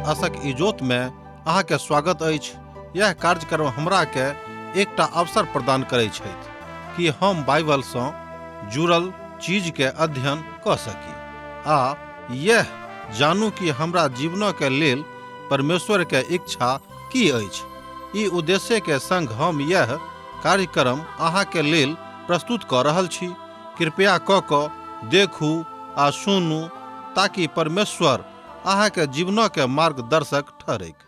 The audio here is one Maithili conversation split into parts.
आशक इजोत में अहाँ के स्वागत अछि। यह कार्यक्रम हमरा के एकटा अवसर प्रदान करै छथि कि हम बाइबल सँ जुड़ल चीज के अध्ययन कऽ सकी आ यह जानू कि हमरा जीवन के लेल परमेश्वर के इच्छा की अछि। ई उद्देश्य के संग हम यह कार्यक्रम अहाँ के लेल प्रस्तुत कऽ रहल छी। कृपया कऽ कऽ देखू आ सुनू ताकि परमेश्वर अहाँ के जीवन के मार्गदर्शक ठहरैक।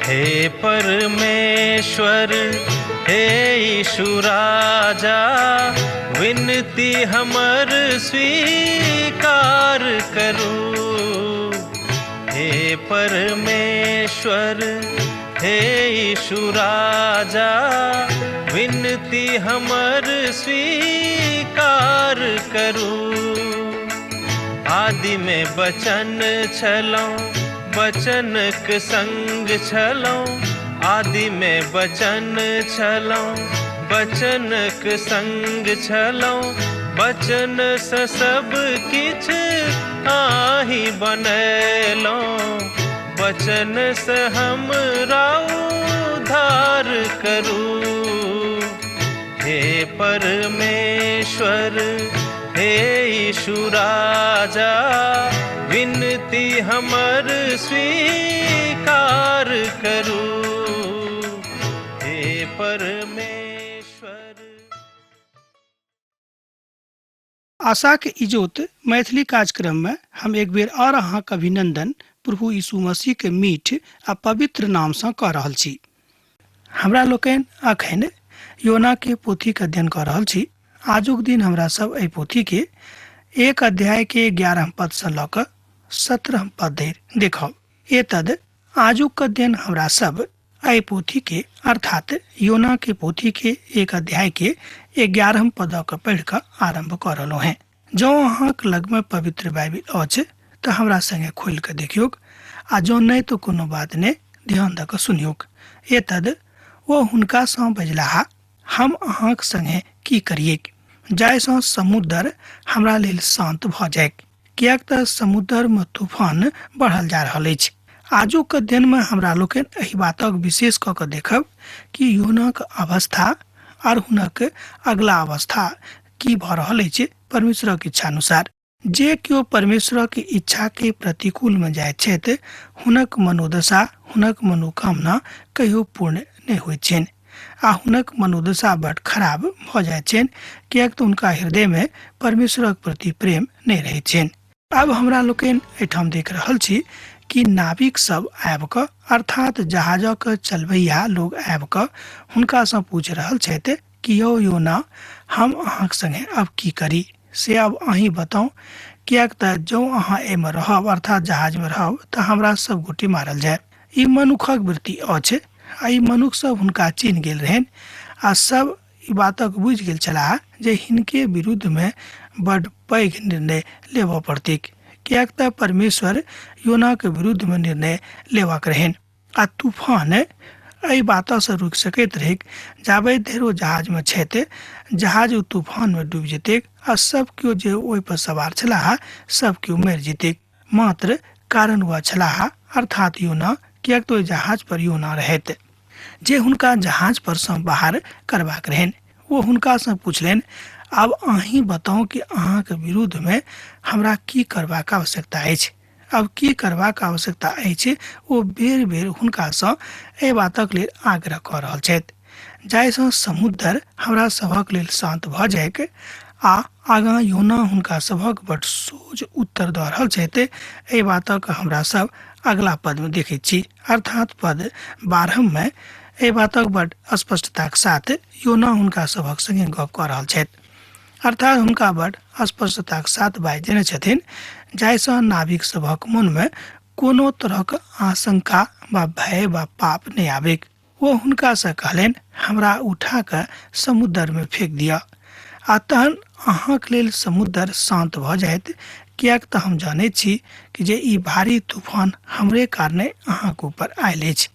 हे परमेश्वर, हे यीशु राजा, विनती हमर स्वीकार करू। हे परमेश्वर, हे यीशु राजा, विनती हमर स्वीकार करू। आदि में बचन छलौं, बचनक संग छलौं। आदि में बचन छलौं, बचनक संग छलौं। बचन से सब किछ आही बनेलौं, बचन से हमरा उद्धार करू। हे परमेश्वर, हे यीशु राजा, विनती हमर स्वीकार करू। हे परमेश्वर। आशा के इजोत मैथिली कार्यक्रम में हम एक बेर और अहाँक अभिनंदन प्रभु यीशु मसीह के मीठ आ पवित्र नाम से कऽ रहल छी। हमरा लोकनि अखन योना के पोथी के अध्ययन कऽ रहल छी। आजुक दिन हमरा सब एहि पोथी के 1 अध्याय के 11 पद से लऽ कऽ 17 पद धरि देखब। एतद आजुक अध्ययन हमरा सब एहि पोथी के अर्थात योना के पोथी के 1 अध्याय के 11 पद के पढ़ि कऽ आरंभ कऽ रहलहुँ हेँ। जँ अहाँक लगमे पवित्र बाइबिल अछि तऽ हमरा संगे खोलि कऽ देखियौक आ जँ नहि तऽ कोनो बात नहि, ध्यान दऽ कऽ सुनियौक। एतद ओ हुनकासँ बजलाह, हम अहाँक संगे की करियैक जाहिसँ समुद्र हमरा लेल शान्त भऽ जाइक, किएक तऽ समुद्रमे तूफान बढ़ल जा रहल अछि। आजुक अध्ययनमे हमरा लोकनि एहि बातक विशेष कऽ कऽ देखब कि योनाक अवस्था आर हुनक अगला अवस्था की भऽ रहल अछि परमेश्वरक इच्छानुसार। जे केओ परमेश्वरक इच्छा के प्रतिकूल में जाइत छथि हुनक मनोदशा, हुनक मनोकामना कहियो पूर्ण नहि होइत छनि आ हुनक मनोदशा बड खराब भऽ जाइत छनि, किएक तऽ हुनका हृदय में परमेश्वरक प्रति प्रेम नहि रहैत छनि। अब हमरा लोकनि एहिठाम देख रहल छी कि नाविक सब आबि कऽ अर्थात जहाजक चलबैया लोग आबि कऽ हुनकासँ पूछि रहल छथि कि यौ योना, हम अहाँक संगे अब की करी से अब अहीं बताउ, किएक तऽ जँ अहाँ एहिमे रहब अर्थात जहाजमे रहब तऽ हमरा सब गोटे मारल जायब। ई मनुखक वृत्ति अछि आ ई मनुख सब हुनका चिन्ह गेल रहनि आ सब ई बातक बुझि गेल छलाह जे हिनके विरुद्धमे बड पैघ निर्णय लेबऽ पड़तैक, किएक तऽ परमेश्वर योनाके विरुद्धमे निर्णय लेबाक रहनि आ तूफान एहि बातसँ रुकि सकैत रहैक। जाबे धरि ओ जहाजमे छथि जहाज ओ तूफानमे डूबि जेतैक आ सब केओ जे ओहि पर सवार छलाह सब केओ मरि जेतैक। मात्र कारण वह छलाह अर्थात योना, किएक तऽ ओहि जहाज पर योना रहैत जे हुनका जहाज पर सँ बाहर करबाक रहनि। ओ हुनकासँ पुछलनि, आब अहीं बताउ कि अहाँके विरुद्धमे हमरा की करबाक आवश्यकता अछि। अब की करबाक आवश्यकता अछि ओ बेर बेर हुनकासँ एहि बातक लेल आग्रह कऽ रहल छथि जाहिसँ समुद्र हमरा सभक लेल शान्त भऽ जाइक। आ आगाँ योना हुनका सभक बड सोझ उत्तर दऽ रहल छथि। एहि बातक हमरा सब अगला पदमे देखैत छी अर्थात पद 12 मे एहि बातक बड स्पष्टताक साथ योना हुनका सभक संगे गप कऽ रहल छथि। अर्थात हुनका बड स्पष्टताक साथ बाजि देने छथिन, जाहिसँ नाविक सभक मनमे कोनो तरहक आशंका वा भय वा पाप नहि आबैक। ओ हुनकासँ कहलनि, हमरा उठा कऽ समुद्रमे फेंक दिअ आ तहन अहाँके लेल समुद्र शान्त भऽ जायत, किएक तऽ हम जानैत छी कि जे ई भारी तूफान हमरे कारणे अहाँके ऊपर आयल अछि।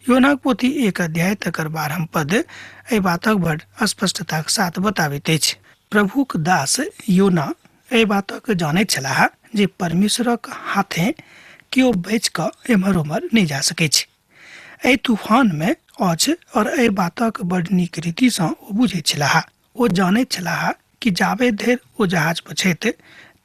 योनाक पोथी 1 अध्याय तकर 12 पद एहि बातक बड स्पष्टताक साथ बताबैत अछि। प्रभुक दास योना एहि बातक जानैत छलाह जे परमेश्वरक हाथे केओ बचि कऽ एम्हर ओम्हर नहि जा सकैछ। एहि तूफानमे अछि और एहि बातक बड नीक रीतिसँ ओ बुझैत छलाह। ओ जानैत छलाह कि जाबे धरि ओ जहाज पर छथि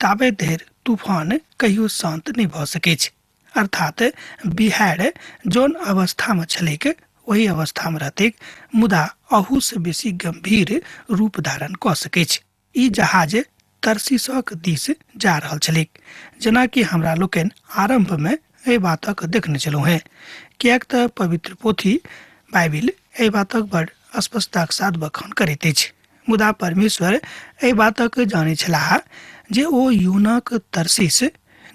ताबे धरि तूफान कहियो शान्त नहि भऽ सकैछ। अर्थात बिहाड़ जौन अवस्थामे छलैक ओहि अवस्थामे रहतैक, मुदा अहूसँ बेसी गंभीर रूप धारण कऽ सकैछ। ई जहाज तरसीसक दिस जा रहल छलैक, जेनाकि हमरा लोकनि आरम्भमे एहि बातक देखने छलहुँ हेँ, किएक तऽ पवित्र पोथी बाइबिल एहि बातक बड़ स्पष्टताक साथ बखान करैत अछि। मुदा परमेश्वर एहि बातक जानैत छलाह जे ओ योनाक तरसीस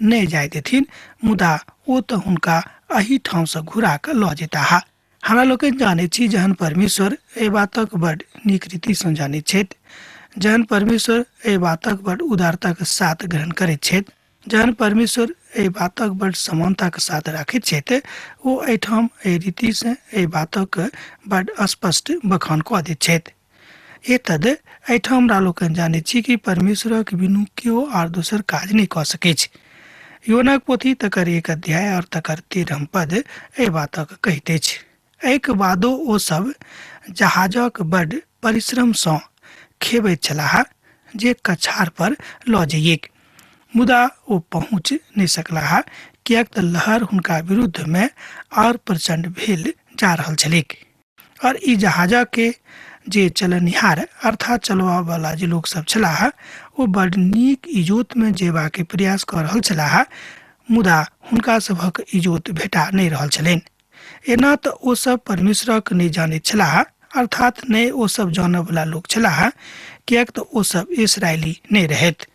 नहि जाय देथिन, मुदा ओ तऽ हुनका एहि ठामसँ घुरा कऽ लऽ जेताह। हमरा लोकनि जानैत छी जहन परमेश्वर एहि बातक बड़ नीक रीतिसँ जानैत छथि, जहन परमेश्वर एहि बातक बड़ उदारताक साथ ग्रहण करैत छथि, जहन परमेश्वर एहि बातक बड़ समानताक साथ राखैत छथि, ओ एहिठाम एहि रीतिसँ एहि बातक बड़ स्पष्ट बखान कऽ दैत छथि। एतद एहिठाम हमरा लोकनि जानैत छी कि परमेश्वरक बिनु केओ आर दोसर काज नहि कऽ सकैछ। योनाक पोथी तकर 1 अध्याय और तकर 13 पद एहि बातक कहैत अछि। एहिके बादो ओ सब जहाजक बड परिश्रमसँ खेबैत छलाह जे कछार पर लऽ जइएक, मुदा ओ पहुँच नहि सकलाह, किएक तऽ लहर हुनका विरुद्धमे और प्रचंड भेल जा रहल छलैक। और ई जहाजके जे चलनिहार अर्थात चलबऽवला जे लोक सब छलाह ओ बड नीक इजोतमे जेबाके प्रयास कऽ रहल छलाह, मुदा हुनका सभक इजोत भेटा नहि रहल छलनि। एना तऽ ओ सब परमेश्वरक नहि जानैत छलाह, अर्थात नहि ओ सब जानऽवला लोक छलाह, किएक तऽ ओ सब इसराइली नहि रहैत।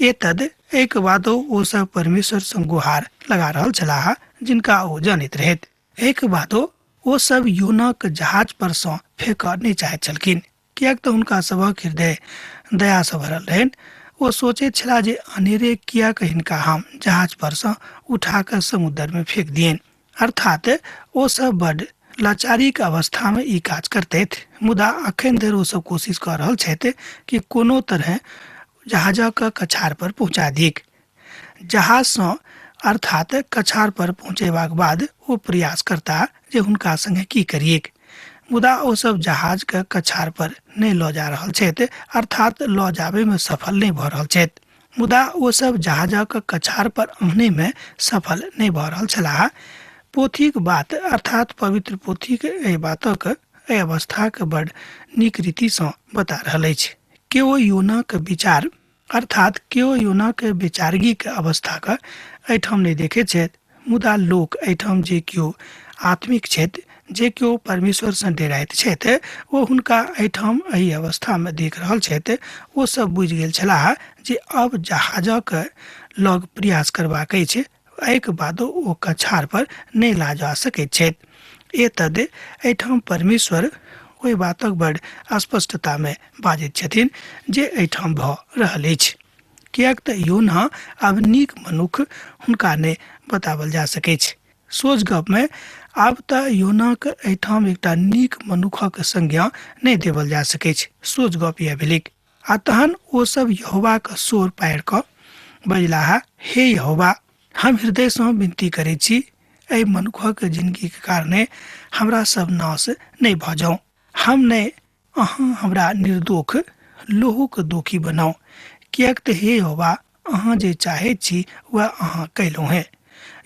एतद एहिके बादो ओ सब परमेश्वरसँ गुहार लगा रहल छलाह जिनका ओ जानैत रहैत। एहिके बादो ओ सब योनाक जहाज पर सँ फेकऽ नहि चाहैत छलखिन, किएक तऽ हुनका सभक हृदय दयासँ भरल रहनि। ओ सोचैत छलाह जे अनेरे किएक हिनका हम जहाज पर सँ उठा कऽ समुद्रमे फेक दियनि। अर्थात ओ सब बड लाचारीक अवस्थामे ई काज करतथि, मुदा अखन धरि ओ सब कोशिश कऽ रहल छथि कि कोनो तरहे जहाजक कछार पर पहुँचा दियैक। जहाजसँ अर्थात कछार पर पहुँचेबाक बाद ओ प्रयास करता जे हुनका संगे की करिएक, मुदा ओ सब जहाजके कछार पर नहि लऽ जा रहल छथि, अर्थात लऽ जाबैमे सफल नहि भऽ रहल छथि। मुदा ओ सब जहाजक कछार पर आनैमे सफल नहि भऽ रहल छलाह। पोथीक बात अर्थात पवित्र पोथीक एहि बातक एहि अवस्थाके बड नीक रीतिसँ बता रहल अछि। केओ योनाक विचार अर्थात केओ योनाक बेचारगीक अवस्थाके एहिठाम नहि देखैत छथि, मुदा लोक एहिठाम जे केओ आत्मिक छथि, जे केओ परमेश्वरसँ डेराइत छथि, ओ हुनका एहिठाम एहि अवस्थामे देख रहल छथि। ओ सब बुझि गेल छलाह जे अब जहाजक लग प्रयास करबाक अछि, एहिके बादो ओ कछार पर नहि ला जा सकैत छथि। एतद एहिठाम परमेश्वर ओहि बातक बड़ स्पष्टतामे बाजैत छथिन जे एहिठाम भऽ रहल अछि, किएक तऽ योना आब नीक मनुख हुनका नहि बताओल जा सकैछ। सोझ गपमे आब तऽ योनाक एहिठाम एकटा नीक मनुखक संज्ञा नहि देवल जा सकैछ। सोझ गप यह भेलैक। आ तहन ओ सब यहोवाक सोर पारि कऽ बजलाह, हे यहोवा, हम हृदयसँ विनती करै छी, एहि मनुखक जिनगीके कारणे हमरा सब नाश नहि भऽ जाउ। हम नहि, अहाँ हमरा निर्दोख लोहुक दोखी बनाउ, किएक तऽ हे यहोवा, अहाँ जे चाहैत छी वएह अहाँ कयलहुँ हेँ।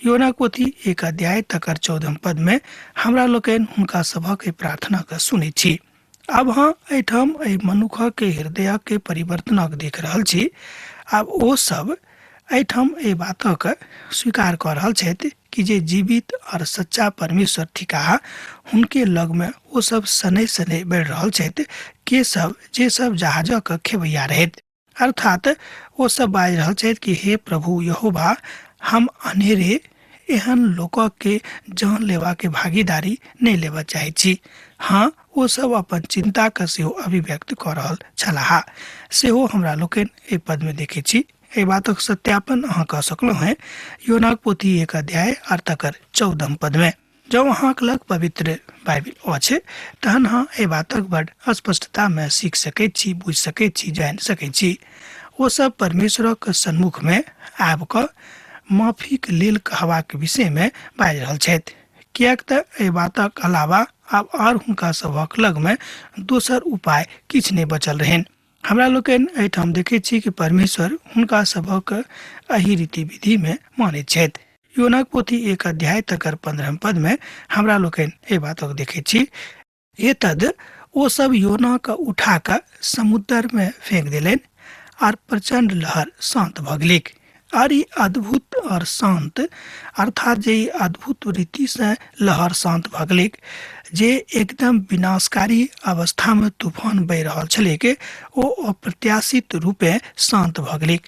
योना पोथी 1 अध्याय तकर 14 पदमे हमरा लोकनि हुनका सभक एहि प्रार्थनाके सुनैत छी। आब अहाँ एहिठाम एहि मनुखक हृदयके परिवर्तनक देख रहल छी। आब ओ सब एहिठाम एहि बातक स्वीकार कऽ रहल छथि कि जे जीवित और सच्चा परमेश्वर थिकाह, हुनके लगमे ओ सब शनैः शनैः बढ़ि रहल छथि, के सब जे सब जहाजक खेबैया रहैत। अर्थात ओ सब बाजि रहल छथि कि हे प्रभु यहोवा, हम अनेरे एहन लोक के जान लेवा के भागीदारी नहि लेबऽ चाहैत छी। हाँ, ओ सब अपन चिंता के सेहो अभिव्यक्त कऽ रहल छलाह, सेहो हमरा लोकनि एहि पद में देखै छी। एहि बातक सत्यापन अहाँ कऽ सकलहुँ हेँ योनाक पोथी 1 अध्याय और तकर 14 पद में। जँ अहाँक लग पवित्र बाइबिल अछि तहन अहाँ एहि बातक बड स्पष्टता में सीख सकैत छी, बुझि सकैत छी, जानि सकैत छी। ओ सब परमेश्वरक सन्मुख में आबि कऽ माफीक लेल कहबाक विषय में बाजि रहल छथि, किएक तऽ एहि बातक अलावा आब आर हुनका सभक लग में दोसर उपाय किछु नहि बचल रहनि। हमरा लोकनि एहिठाम देखैत छी कि परमेश्वर हुनका सभक एहि रीति विधि में मानैत छथि। योनाक पोथी 1 अध्याय तकर 15 पद में हमरा लोकनि एहि बातक देखैत छी। एतद ओ सब योना के उठा कऽ समुद्र में फेंक देलनि आर प्रचंड लहर शांत भऽ गेलैक। आर ई अद्भुत और शांत, अर्थात जे ई अद्भुत रीति से लहर शांत भऽ गेलैक, जे एकदम विनाशकारी अवस्था में तूफान बहि रहल छलैक, ओ अप्रत्याशित रूपे शांत भऽ गेलैक।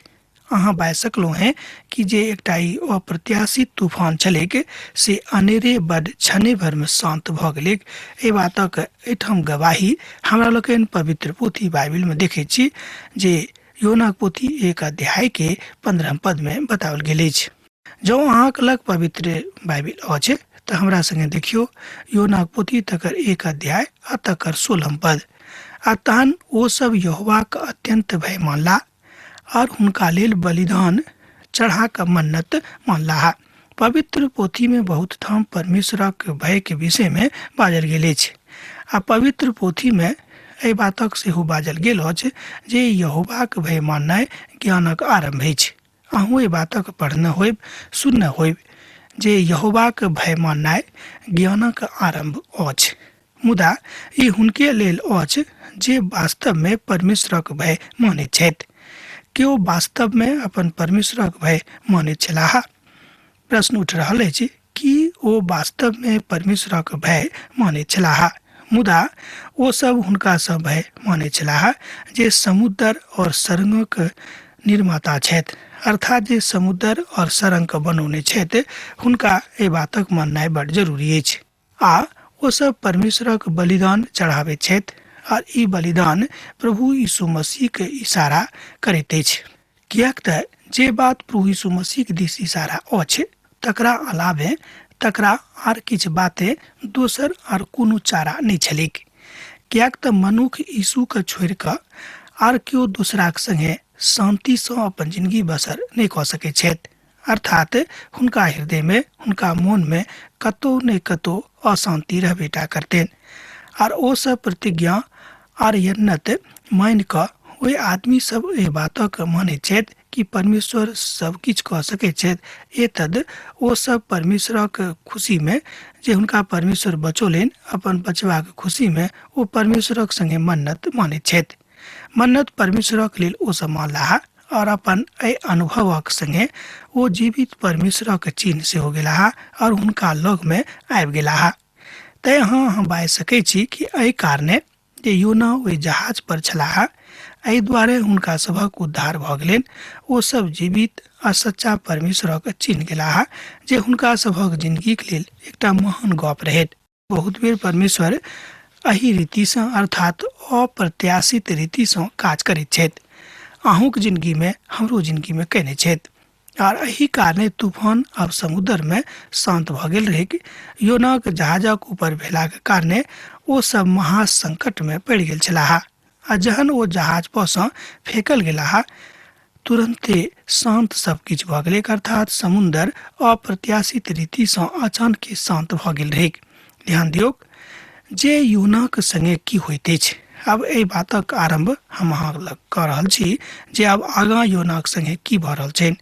अहाँ बाजि सकलहुँ हेँ कि जे एकटा ई अप्रत्याशित तूफान छलैक से अनेरे बड क्षणे भरिमे शांत भऽ गेलैक। एहि बातक एहिठाम गवाही हमरा लोकनि पवित्र पोथी बाइबिलमे देखैत छी, जे योनाक पोथी 1 अध्याय के 15 पद में बताओल गेल अछि। जँ अहाँक लग पवित्र बाइबिल अछि तऽ हमरा संगे देखियौ योनाक पोथी तकर 1 अध्याय आ तकर 16 पद। आ तहन ओ सब यहोवाक अत्यंत भय मानला और हुनका लेल बलिदान चढ़ा कऽ मन्नत मानलाह। पवित्र पोथी में बहुत ठाम परमेश्वरक भय के विषय में बाजल गेल अछि आ पवित्र पोथी में एहि बातक सेहो बाजल गेल अछि जे यहोवाक भय माननाइ ज्ञानक आरम्भ अछि। अहूँ एहि बातक पढ़ने होयब, सुनने होयब जे यहोवाक भय माननाइ ज्ञानक आरम्भ अछि, मुदा ई हुनके लेल अछि जे वास्तव में परमेश्वरक भय मानैत छथि। केओ वास्तव में अपन परमेश्वरक भय मानैत छलाह? प्रश्न उठि रहल अछि कि ओ वास्तव में परमेश्वरक भय मानैत छलाह? मुदा ओ सब हुनकासँ भय मानैत छलाह जे समुद्र और सरंगक निर्माता छथि, अर्थात जे समुद्र और सरंग बनौने छथि, हुनका एहि बातक माननाइ बड जरूरी अछि। आ ओ सब परमेश्वरक बलिदान चढ़ाबैत छथि और ई बलिदान प्रभु यीशु मसीह के इशारा करैत अछि, किएक तऽ जे बात प्रभु यीशु मसीह के दिस इशारा अछि तकरा अलावे तकरा आर किछु बाते दोसर आर कोनो चारा नहि छलैक। किएक तऽ मनुख यीशु के छोड़ि कऽ आर केओ दोसराक संगे शांतिसँ अपन जिंदगी बसर नहि कऽ सकैत छथि। अर्थात हुनका हृदय में, हुनका मोन में कतौ ने कतौ अशांति रहबे टा करतनि। आर ओ सब प्रतिज्ञा आर यन्नत मानि कऽ ओहि आदमी सब एहि बातक मानैत छथि कि परमेश्वर सब किछु कऽ सकैत छथि। एतद ओ सब परमेश्वरक खुशी में जे हुनका परमेश्वर बचौलनि, अपन बचबाक खुशी में ओ परमेश्वरक संगे मन्नत मानैत छथि। मन्नत परमेश्वरक लेल ओ सब मानलाह और अपन एहि अनुभवक संगे ओ जीवित परमेश्वरक चिन्ह सेहो गेलाह और हुनका लग में आबि गेलाह। तैं अहाँ बाजि सकै छी कि एहि कारणे जे योना ओहि जहाज पर छलाह, एहि दुआरे हुनका सभक उद्धार भऽ गेलनि। ओ सब जीवित आ सच्चा परमेश्वरक चिन्ह गेलाह, जे हुनका सभक जिंदगीक लेल एकटा महान गप रहैत। बहुत बेर परमेश्वर एहि रीतिसँ अर्थात अप्रत्याशित रीतिसँ काज करैत छथि। अहूँक जिंदगीमे, हमरो जिंदगीमे कयने छथि। आर एहि कारणे तूफान आब समुद्रमे शांत भऽ गेल रहैक। योनाक जहाजक ऊपर भेलाक कारणे ओ सब महासंकटमे पड़ि गेल छलाह आ जहन ओ जहाज परसँ फेकल गेलाह तुरन्ते शांत सब किछु भऽ गेलैक, अर्थात समुद्र अप्रत्याशित रीतिसँ अचानके शांत भऽ गेल रहैक। ध्यान दियौक जे योनाक संगे की होइत अछि। आब एहि बातक आरम्भ हम अहाँ लग कऽ रहल छी जे आब आगाँ योनाक संगे की भऽ रहल छनि,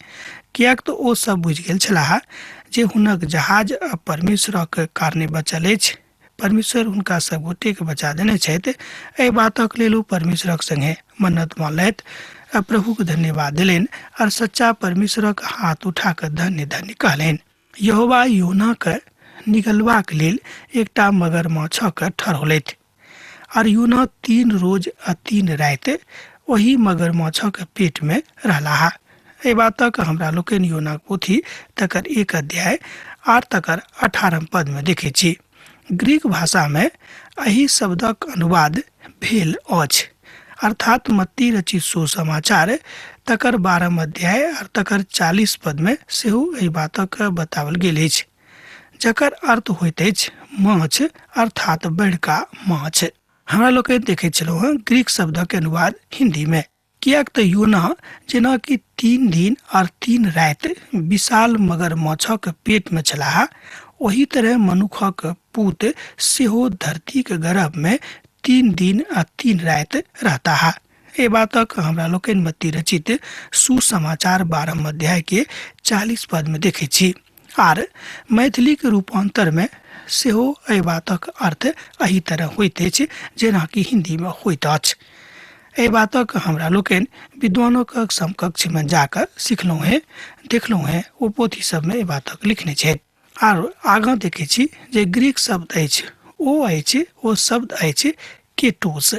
किएक तऽ ओ सब बुझि गेल छलाह जे हुनक जहाज आ परमेश्वरक कारणे बचल अछि। परमेश्वर हुनका सब गोटेके बचा देने छथि। एहि बातक लेल ओ परमेश्वरक संगे मन्नत मानलथि आ प्रभुके धन्यवाद देलनि और सच्चा परमेश्वरक हाथ उठा कऽ धन्य धन्य कहलनि। यहोवा योनाके निगलबाक लेल एकटा मगरमच्छके ठहरौलथि और योना 3 रोज आ 3 राति ओहि मगरमच्छक पेट में रहलाह। एहि बातक हमरा लोकनि योनाक पोथी तकर 1 अध्याय आर तकर 18 पद में देखै छी। ग्रीक भाषा में एहि शब्दक अनुवाद भेल अछि, अर्थात मत्ती रचित सुसमाचार तकर 12 अध्याय और तकर 40 पद में सेहो एहि बातक बताओल गेल अछि, जकर अर्थ होइत अछि माछ, अर्थात बड़का माछ। हमरा लोकनि देखैत छलहुँ हँ ग्रीक शब्दक अनुवाद हिंदी में, किएक तऽ योना जेना कि 3 दिन और 3 राति विशाल मगरमच्छक पेट में छलाह, ओही तरह मनुखक पूत सेहो धरतीक गर्भ में 3 दिन आ 3 राति रहता। एहि बातक हमरा लोकनि मत्ती रचित सुसमाचार 12 अध्याय के 40 पद में देखै छी। आर मैथिली के रूपांतर में सेहो एहि बातक अर्थ एहि तरह होइत अछि जेना कि हिंदी में होइत अछि। एहि बातक हमरा लोकनि विद्वानक समकक्ष में जाकर सिखलहुँ हेँ, देखलहुँ हेँ, ओ पोथी सबमे एहि बातक लिखने छथि। आर आगाँ देखै छी जे ग्रीक शब्द अछि ओ शब्द अछि केटोस,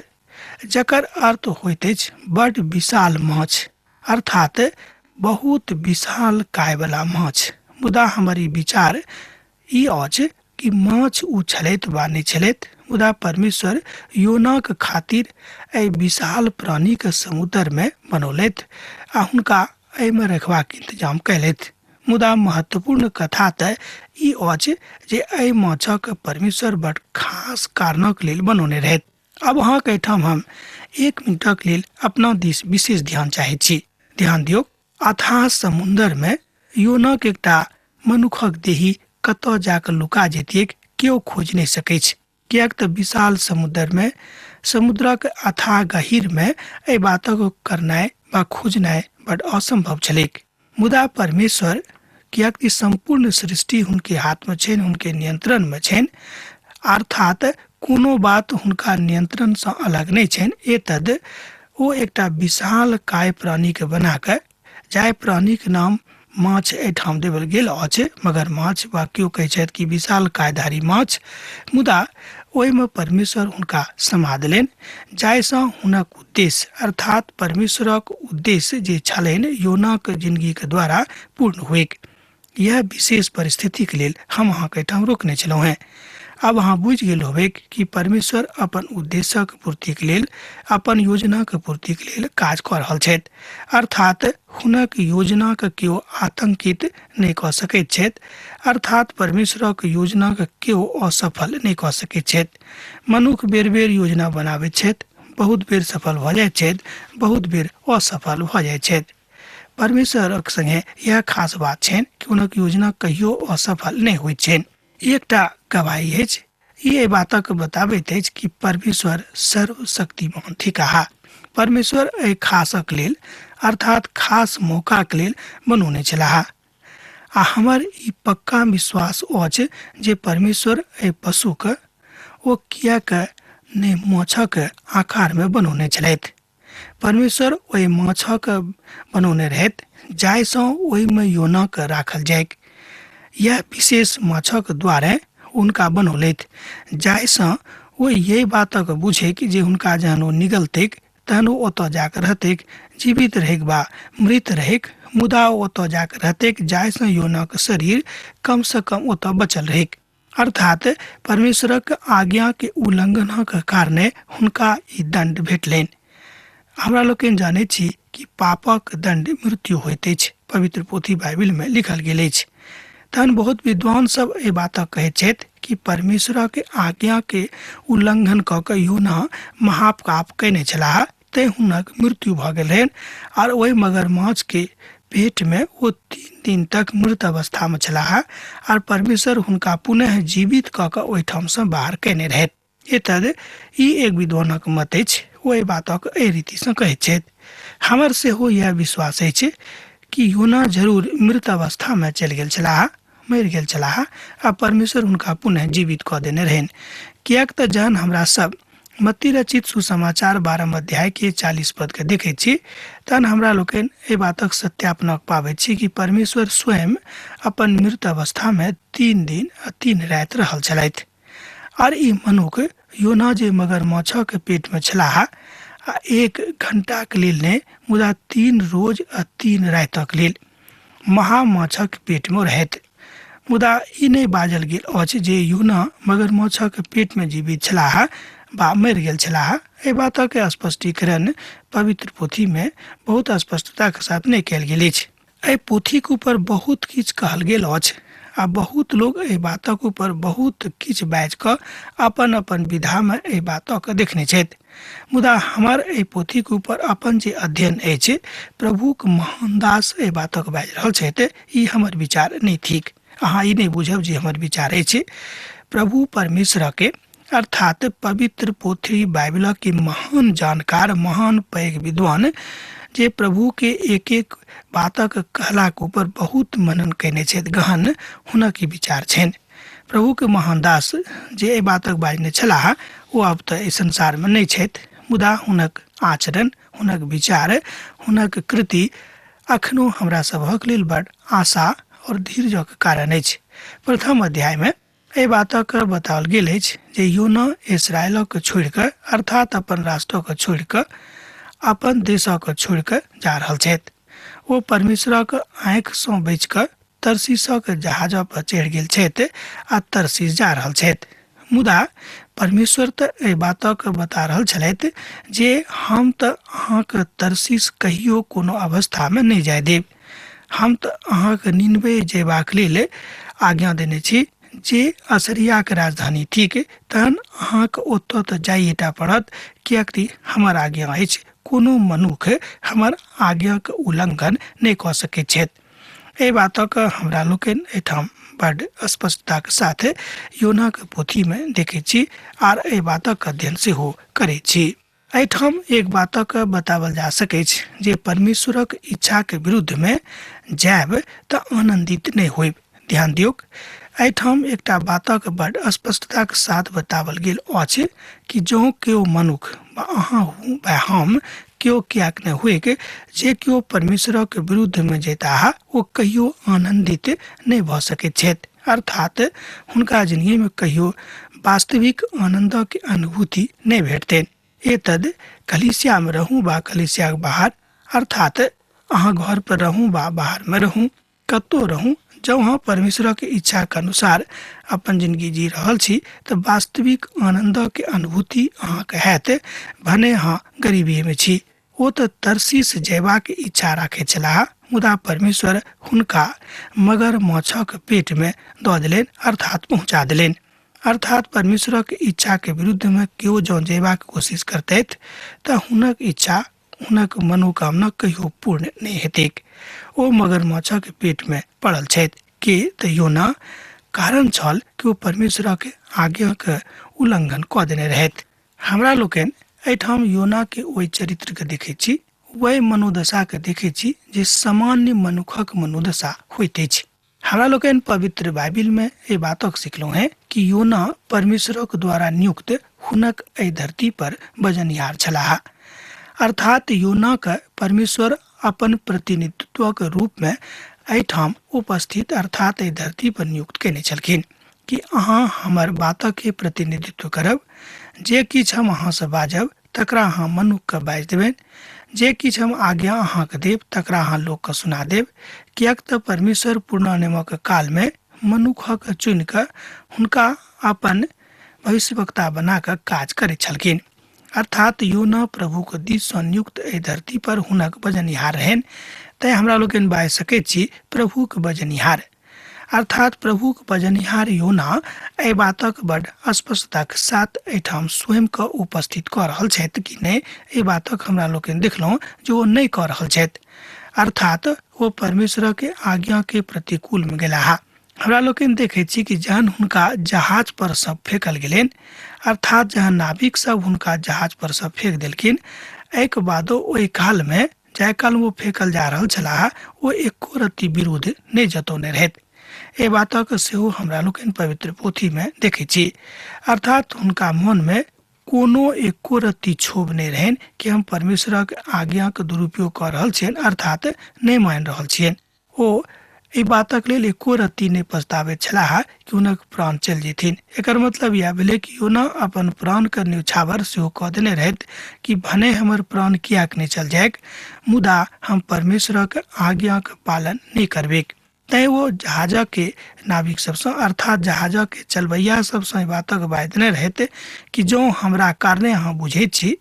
जकर अर्थ होइत अछि बड विशाल माछ, अर्थात बहुत विशाल कायवला माछ। मुदा हमर ई विचार ई अछि कि माछ ओ छलैत वा नहि छलैत, मुदा परमेश्वर योनाक खातिर एहि विशाल प्राणीके समुद्रमे बनौलथि आ हुनका एहिमे रखबाक इंतजाम कयलथि। मुदा महत्वपूर्ण कथा तऽ ई अछि जे एहि माछक परमेश्वर बड खास कारणक लेल बनौने रहथि। अब अहाँके एहिठाम हम 1 मिनटक लेल अपना दिस विशेष ध्यान चाहैत छी। ध्यान दियौ, अथाह समुद्रमे योनाक एकटा मनुखक देही कतऽ जाकऽ लुका जैतियै केओ खोजि नहि सकैछ, किएक तऽ विशाल समुद्रमे, समुद्रक अथाह गहीरमे एहि बातक करनाइ वा खोजनाइ बड असंभव छलैक। मुदा परमेश्वर, किएक कि सम्पूर्ण सृष्टि हुनके हाथमे छनि, हुनके नियंत्रणमे छनि, अर्थात कोनो बात हुनका नियंत्रणसँ अलग नहि छनि, एतद ओ एकटा विशाल काय प्राणीके बनाकऽ, जाहि प्राणीके नाम माछ एहिठाम देवल गेल अछि, मगर माछ वा केओ कहै छथि कि विशाल कायधारी माछ, मुदा ओहिमे परमेश्वर हुनका समा देलनि, जाहिसँ हुनक उद्देश्य अर्थात परमेश्वरक उद्देश्य जे छलनि योनाक जिंदगीके द्वारा पूर्ण होइक। यह विशेष परिस्थितिके लेल हम अहाँके एहिठाम रोकने छलहुँ हेँ। अब अहाँ बुझि गेल होबैक कि परमेश्वर अपन उद्देश्यक पूर्तिके लेल, अपन योजनाक पूर्तिके लेल काज कऽ रहल छथि, अर्थात हुनक योजनाके केओ आतंकित नहि कऽ सकैत छथि, अर्थात परमेश्वरक योजनाके केओ असफल नहि कऽ सकैत छथि। मनुख बेर बेर योजना बनाबैत छथि, बहुत बेर सफल भऽ जाइत छथि, बहुत बेर असफल भऽ जाइत छथि। परमेश्वरक संगे यह खास बात छनि कि हुनक योजना कहियो असफल नहि होइत छनि। एकटा गवाही अछि, ई एहि बातक बताबैत अछि कि परमेश्वर सर्वशक्तिमान थिकाह। परमेश्वर एहि खासक लेल अर्थात खास मौकाक लेल बनौने छलाह आ हमर ई पक्का विश्वास अछि जे परमेश्वर एहि पशुके ओ किएक नहि माछक आकारमे बनौने छलथि। परमेश्वर ओहि माछक बनौने रहथि जाहिसँ ओहिमे योनाके राखल जाइक। यह विशेष माछक द्वारे हुनका बनौलथि जाहिसँ ओ यही बातक बुझैक जे हुनका जहन ओ निगलतैक तहन ओ ओतऽ जाकऽ रहतैक, जीवित रहैक बा मृत रहैक, मुदा ओ ओतऽ जाकऽ रहतैक जाहिसँ योनाक शरीर कमसँ कम ओतऽ बचल रहैक। अर्थात परमेश्वरक आज्ञाके उल्लंघनक कारणे हुनका ई दण्ड भेटलनि। हमरा लोकनि जानै छी कि पापक दण्ड मृत्यु होइत अछि, पवित्र पोथी बाइबिलमे लिखल गेल अछि। तहन बहुत विद्वान सब एहि बातक कहैत छथि कि परमेश्वरक आज्ञाके उल्लंघन कऽ कऽ योना महापाप कयने छलाह, तैं हुनक मृत्यु भऽ गेल रहनि आर ओहि मगरमच्छके पेटमे ओ 3 दिन तक मृत अवस्थामे छलाह आर परमेश्वर हुनका पुनः जीवित कऽ कऽ ओहिठामसँ बाहर कयने रहथि। एतद ई एक विद्वानक मत अछि, ओ एहि बातक एहि रीतिसँ कहैत छथि। हमर सेहो यह विश्वास अछि कि योना जरूर मृत अवस्थामे चलि गेल छलाह, मरि गेल छलाह आ परमेश्वर हुनका पुनः जीवित कऽ देने रहनि। किएक तऽ जहन हमरा सब मत्ती रचित सुसमाचार 12 अध्याय के 40 पद के देखै छी तहन हमरा लोकनि एहि बातक सत्यापनक पाबैत छी कि परमेश्वर स्वयं अपन मृत अवस्थामे 3 दिन आ 3 राति रहल छलथि आर ई मनुख योना जे मगरमच्छक पेट में छलाह आ 1 घंटाक लेल नहि मुदा 3 रोज आ 3 रातिक लेल महामाछक पेट में रहैत। मुदा ई नहि बाजल गेल अछि जे योना मगरमच्छक पेट में जीवित छलाह बा मरि गेल छलाह। एहि बातक स्पष्टीकरण पवित्र पोथी में बहुत स्पष्टता के साथ नहि कयल गेल अछि। एहि पोथीक ऊपर बहुत किछु कहल गेल अछि आ बहुत लोग एहि बातक ऊपर बहुत किछु बाजि कऽ अपन अपन विधामे एहि बातक देखने छथि। मुदा हमर एहि पोथीक ऊपर अपन जे अध्ययन अछि, प्रभुक महान दास एहि बातक बाजि रहल छथि, ई हमर विचार नहि थिक। अहाँ ई नहि बुझब जे हमर विचार अछि। प्रभु परमेश्वरके अर्थात पवित्र पोथी बाइबिलक के महान जानकार, महान पैघ विद्वान जे प्रभु के एक एक बातक कहलाक ऊपर बहुत मनन कयने छथि, गहन हुनक ई विचार छनि। प्रभु के महान दास जे एहि बातक बाजने छलाह ओ आब तऽ एहि संसारमे नहि छथि, मुदा हुनक आचरण, हुनक विचार, हुनक कृति अखनो हमरा सभक लेल बड़ आशा और धीरजक कारण अछि। प्रथम अध्यायमे एहि बातक बताओल गेल अछि जे योना इसराइलक छोड़ि कऽ अर्थात अपन राष्ट्रक छोड़ि कऽ अपन देशक छोड़ि कऽ जा रहल छथि। ओ परमेश्वरक आँखिसँ बचि कऽ तरसीसक जहाज पर चढ़ि गेल छथि आ तरसीस जा रहल छथि। मुदा परमेश्वर तऽ एहि बातक बता रहल छलथि जे हम तऽ अहाँके तरसीस कहियो कोनो अवस्थामे नहि जाय देब। हम तऽ अहाँके निनवे जयबाक लेल आज्ञा देने छी जे असरियाके राजधानी थिक, तहन अहाँके ओतऽ तऽ जाइएटा पड़त, किएकि हमर आज्ञा अछि, कोनो मनुख हमर आज्ञाके उल्लंघन नहि कऽ सकैत छथि। एहि बातक हमरा लोकनि एहिठाम बड स्पष्टताके साथ योनाके पोथीमे देखै छी आर एहि बातक अध्ययन सेहो करै छी। एहिठाम एक बातक बताओल जा सकैछ जे परमेश्वरक इच्छाके विरुद्धमे जायब तऽ आनन्दित नहि होयब। ध्यान दियौक, एहिठाम एकटा बातक बड स्पष्टताके साथ बताओल गेल अछि कि जँ केओ मनुख बा अहाँ हूँ बा हम केओ किएक नहि होइक, जे केओ परमेश्वरक विरुद्धमे जयताह ओ कहियो आनन्दित नहि भऽ सकैत छथि। अर्थात हुनका जिंदगीमे कहियो वास्तविक आनन्दक अनुभूति नहि भेटतनि। एतद कलीसियामे रहू बा कलीसियाके बाहर, अर्थात अहाँ घर पर रहू बा बाहरमे रहू, कतौ रहू, जँ अहाँ परमेश्वरक इच्छाके अनुसार अपन जिंदगी जी रहल छी तऽ वास्तविक आनन्दक अनुभूति अहाँके हैत, भने अहाँ गरीबीमे छी। ओ तऽ तरसीस जयबाक इच्छा राखैत छलाह, मुदा परमेश्वर हुनका मगरमच्छक पेटमे दऽ देलनि, अर्थात पहुँचा देलनि। अर्थात परमेश्वरक इच्छाके विरुद्धमे केओ जँ जयबाक कोशिश करतथि तऽ हुनक इच्छा, हुनक मनोकामना कहियो पूर्ण नहि हेतैक। ओ मगरमच्छक पेटमे पड़ल छथि के तऽ योना, कारण छल कि ओ परमेश्वरक आज्ञाके उल्लंघन कऽ देने रहथि। हमरा लोकनि एहिठाम योनाके ओहि चरित्रके देखै छी, ओहि मनोदशाके देखै छी जे सामान्य मनुखक मनोदशा होइत अछि। हमरा लोकनि पवित्र बाइबिलमे एहि बातक सिखलहुँ हेँ कि योना परमेश्वरक द्वारा नियुक्त हुनक एहि धरती पर बजनिहार छलाह। अर्थात योनाके परमेश्वर अपन प्रतिनिधित्वक रूपमे एहिठाम उपस्थित अर्थात एहि धरती पर नियुक्त कयने छलखिन कि अहाँ हमर बातके प्रतिनिधित्व करब, जे किछु हम अहाँसँ बाजब तकरा अहाँ मनुखके बाजि देबनि, जे किछु हम आज्ञा अहाँके देब तकरा अहाँ लोकके सुना देब। किएक तऽ परमेश्वर पुरना नियमक कालमे मनुखक चुनिकऽ हुनका अपन भविष्यवक्ता बना कऽ काज करैत छलखिन। अर्थात योना प्रभुके दिससँ नियुक्त एहि धरती पर हुनक बजनिहार रहनि, तैँ हमरा लोकनि बाजि सकैत छी प्रभुक बजनिहार। अर्थात प्रभुक बजनिहार योना एहि बातक बड स्पष्टताक साथ एहिठाम स्वयं के उपस्थित कऽ रहल छथि कि नहि, एहि बातक हमरा लोकनि देखलहुँ जे ओ नहि कऽ रहल छथि। अर्थात ओ परमेश्वरक आज्ञाके प्रतिकूलमे गेलाह। हमरा लोकनि देखै छी कि जहन हुनका जहाज पर सब फेकल गेलनि, अर्थात जहन नाविक सब हुनका जहाज पर सब फेक देलखिन, एहिके बादो ओहि कालमे जाहि कालमे ओ फेकल जा रहल छलाह ओ एको रत्ती विरोध नहि जतौने रहथि। एहि बातक सेहो हमरा लोकनि पवित्र पोथीमे देखै छी। अर्थात हुनका मनमे कोनो एको रत्ती क्षोभ नहि रहनि कि हम परमेश्वरक आज्ञाके दुरुपयोग कऽ रहल छियनि, अर्थात नहि मानि रहल छियनि। ओ एहि बातक लेल एको रत्ती नहि पछताबैत छलाह कि हुनक प्राण चलि जेथिन। एकर मतलब इएह भेलै कि योना अपन प्राणके न्योछावर सेहो कऽ देने रहथि कि भने हमर प्राण किएक नहि चलि जाइक, मुदा हम परमेश्वरक आज्ञाक पालन नहि करबैक। तैँ ओ जहाजके नाविक सभसँ अर्थात जहाजके चलबैया सभसँ एहि बातक बाजि देने रहथि कि जँ हमरा कारणे अहाँ बुझैत छी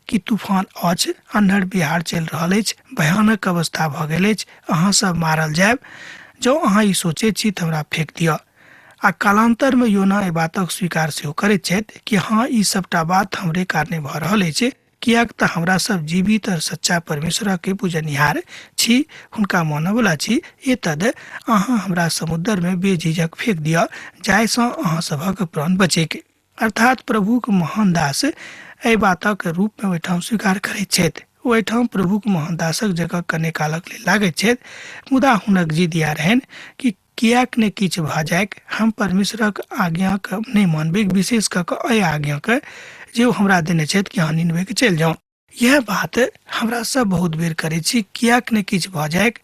कि तूफान अछि, अन्हड़ बिहाड़ चलि रहल अछि, भयानक अवस्था भऽ गेल अछि, अहाँ सब मारल जायब, जँ अहाँ ई सोचैत छी तऽ हमरा फेक दिअ। आ कालान्तरमे योना एहि बातक स्वीकार सेहो करैत छथि कि हँ, ई सबटा बात हमरे कारणे भऽ रहल अछि, किएक तऽ हमरा सब जीवित आओर सच्चा परमेश्वरके पूजनिहार छी, हुनका मानयवला छी। एतद अहाँ हमरा समुद्रमे बेझिझक फेक दिअ, जाहिसँ अहाँ सभक प्राण बचैक। अर्थात प्रभुक महान दास एहि बातक रूपमे ओहिठाम स्वीकार करैत छथि। ओहिठाम प्रभुक महान दासक जगह कने कालक लेल लागैत छथि, मुदा हुनक जिद इएह रहनि कि किएक ने किछु भऽ जाइक, हम परमेश्वरक आज्ञाके नहि मानबैक, विशेष कऽ कऽ एहि आज्ञाके जे ओ हमरा देने छथि कि अहाँ निनवेके चलि जाउ। इएह बात हमरा सब बहुत बेर करै छी, किएक ने किछु भऽ जाइक,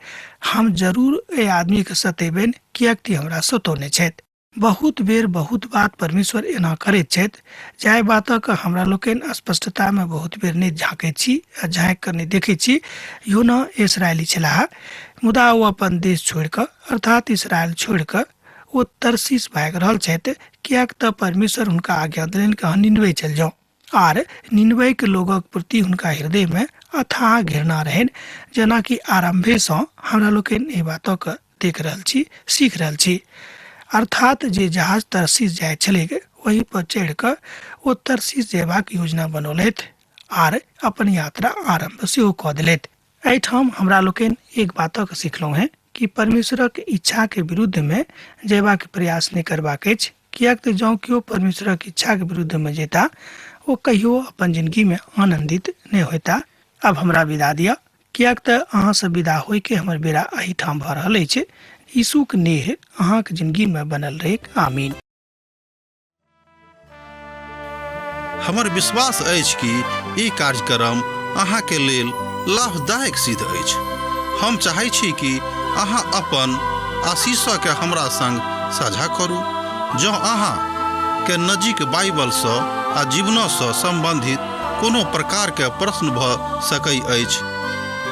हम जरूर एहि आदमीके सतेबनि, किएक तऽ हमरा सतौने छथि। बहुत बेर बहुत बात परमेश्वर एना करैत छथि जाहि बातक हमरा लोकनि स्पष्टतामे बहुत बेर नहि झाँकैत छी आ झाँकि कऽ नहि देखैत छी। योना इसराइली छलाह, मुदा ओ अपन देश छोड़ि कऽ अर्थात इसराइल छोड़ि कऽ ओ तरसीस भागि रहल छथि, किएक तऽ परमेश्वर हुनका आज्ञा देलनि कि अहाँ निनवे चलि जाउ। आर निनवेके लोगक प्रति हुनका हृदयमे अथाह घृणा रहनि, जेनाकि आरम्भेसँ हमरा लोकनि एहि बातक देख रहल छी, सीख रहल छी। अर्थात जे जहाज तरसीस जाइत छलैक ओहि पर चढ़ि कऽ ओ तरसीस जयबाक योजना बनौलथि आर अपन यात्रा आरम्भ सेहो कऽ देलथि। एहिठाम हमरा लोकनि एक बातक सिखलहुँ हेँ कि परमेश्वरक इच्छाके विरुद्धमे जयबाक प्रयास नहि करबाक अछि, किएक तऽ जँ केओ परमेश्वरक इच्छाके विरुद्धमे जेता ओ कहियो अपन जिनगीमे आनन्दित नहि होयता। आब हमरा विदा दिअ, किएक तऽ अहाँसँ विदा होइके हमर बेरा एहिठाम भऽ रहल अछि। यीशुक नेह अहाँक जिनगीमे बनल रहैक। आमीन। हमर विश्वास अछि कि ई कार्यक्रम अहाँके लेल लाभदायक सिद्ध अछि। हम चाहै छी कि अहाँ अपन आशीषके हमरा संग साझा करू। जँ अहाँ के नजीक बाइबलसँ आ जीवनसँ सम्बन्धित कोनो प्रकारके प्रश्न भऽ सकै अछि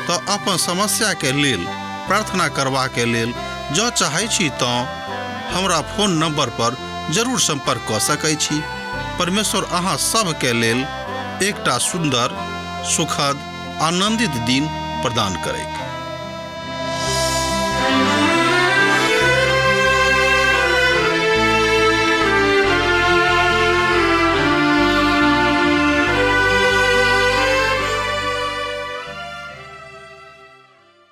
तऽ अपन समस्याके लेल प्रार्थना करबाके लेल जँ चाहै छी तँ हमरा फोन नंबर पर जरूर संपर्क कऽ सकै छी। परमेश्वर अहाँ सभके लेल एकटा सुन्दर, सुखद, आनंदित दिन प्रदान करैक।